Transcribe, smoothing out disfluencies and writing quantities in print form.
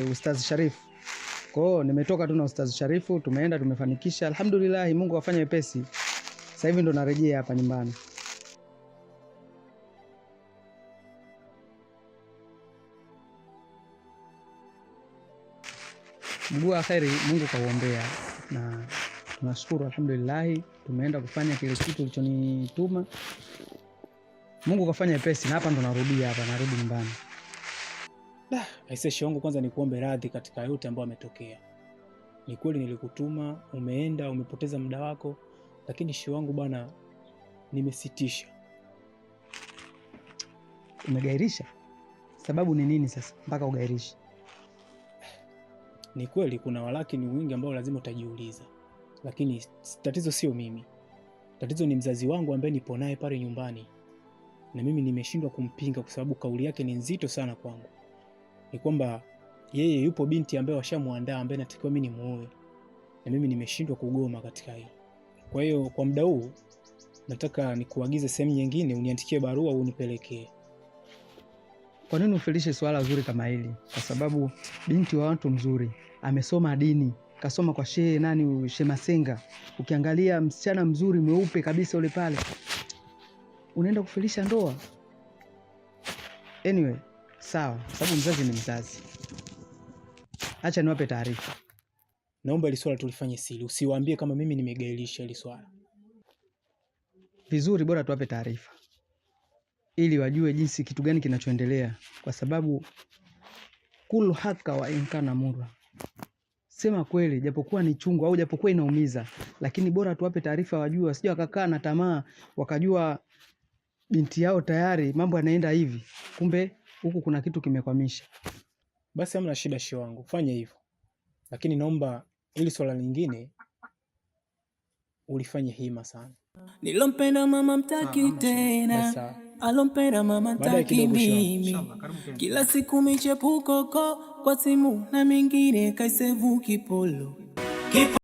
Ustaz Sharifu. Kwa hiyo nimetoka tu na Ustaz Sharifu, tumeenda tumefanikisha. Alhamdulillah, Mungu afanye wepesi. Sasa hivi ndo narejea hapa nyumbani. Mguu wa kheri Mungu kauombea na tunashukuru alhamdulillah, tumeenda kufanya kile kitu ulichonituma. Mungu kafanya wepesi na hapa ndo narudia hapa, narudi nyumbani. Aisee, shehe wangu, kwanza nikuombe radhi katika yote ambayo ametokea. Ni kweli nilikutuma, umeenda, umepoteza muda wako, lakini shehe wangu bwana, nimesitisha. Umegairisha? Sababu ni nini sasa mpaka ugairishe? Ni kweli kuna walakini wingi ambao lazima utajiuliza, lakini tatizo sio mimi, tatizo ni mzazi wangu ambaye nipo naye pale nyumbani, na mimi nimeshindwa kumpinga kwa sababu kauli yake ni nzito sana kwangu. Ni kwamba yeye yupo binti ambaye washamwandaa ambaye natakiwa mimi nimuoe, na mimi nimeshindwa kugoma katika hilo. Kwa hiyo kwa muda huu nataka nikuagize sehemu nyingine, uniandikie barua unipelekee. Kwa nini ufilishe swala zuri kama hili? Kwa sababu binti wa watu mzuri, amesoma dini, kasoma kwa shehe nani, Shehe Masenga. Ukiangalia msichana mzuri mweupe kabisa ule pale, unaenda kufilisha ndoa. Anyway, sawa, sababu mzazi ni mzazi. Acha niwape taarifa. Naomba hili swala tulifanye siri, usiwaambie kama mimi nimegailisha hili swala. Vizuri, bora tuwape taarifa ili wajue jinsi kitu gani kinachoendelea, kwa sababu kulu haka wa inkana mura, sema kweli, japokuwa ni chungu au japokuwa inaumiza, lakini bora tuwape taarifa wajue, wasije wakakaa na tamaa wakajua binti yao tayari mambo yanaenda hivi, kumbe huku kuna kitu kimekwamisha. Basi hamna shida, shehe wangu, fanya hivyo, lakini naomba hili swala lingine ulifanye hima sana. Nilompenda mama mtaki tena, Sawa. alompenda mama Baadaye mtaki kidogo shehe wangu. mimi. Kila siku michepuko ko kwa simu na mingine kaisevu kipolo. Kipo